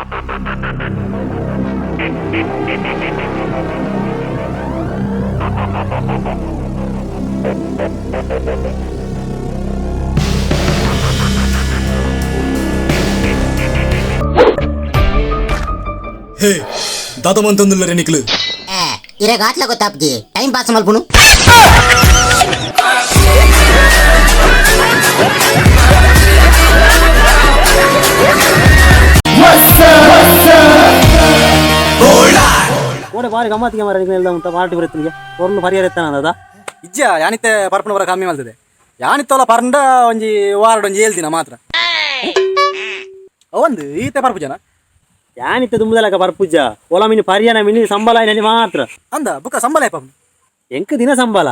ಹೇ ದಾದ ಮಂತೊಂದುಲ್ಲರೆ ನಿಕ್ಲು. ಏ ಇರೆಗ್ ಆಟ್ಲ ಗೊತ್ತಾಪ್ಜಿ, ಟೈಮ್ ಪಾಸ್ ಮಲ್ಪುನು. ಕೋಡೆ ಬಾರಿ ಗಮ್ಮತ್ತಿಗೆ ಮಾರ ನಿಕ್ಲು ಉಂಟ ಪಾರ್ಟಿ ಬರುತ್ತಿಗೆ ಪೊರ್ಲು ಪರಿಹಾರ ಎತ್ತನ ಅದ. ಇಜ್ಜ, ಯಾನಿತ್ತೆ ಪರ್ಪನ ಬರ ಕಮ್ಮಿ ಮಲ್ತದೆ. ಯಾನಿತ್ತೋಲ ಪರಂಡ ಒಂಜಿ ವಾರಡ್ ಒಂಜಿ 7 ದಿನ ಮಾತ್ರ. ಒಂದು ಈತೆ ಪರ್ಪು ಜನ. ಯಾನಿತ್ತೆ ದುಂಬುದಲಕ ಪರ್ಪುಜ್ಜ ಒಲ ಮಿನಿ ಪರಿಯನ ಮಿನಿ ಸಂಬಳ ಇನಲ್ಲಿ ಮಾತ್ರ. ಅಂದ ಬುಕ್ಕ ಸಂಬಳ ಆಯ್ಪ. ಎಂಕ್ ದಿನ ಸಂಬಳ.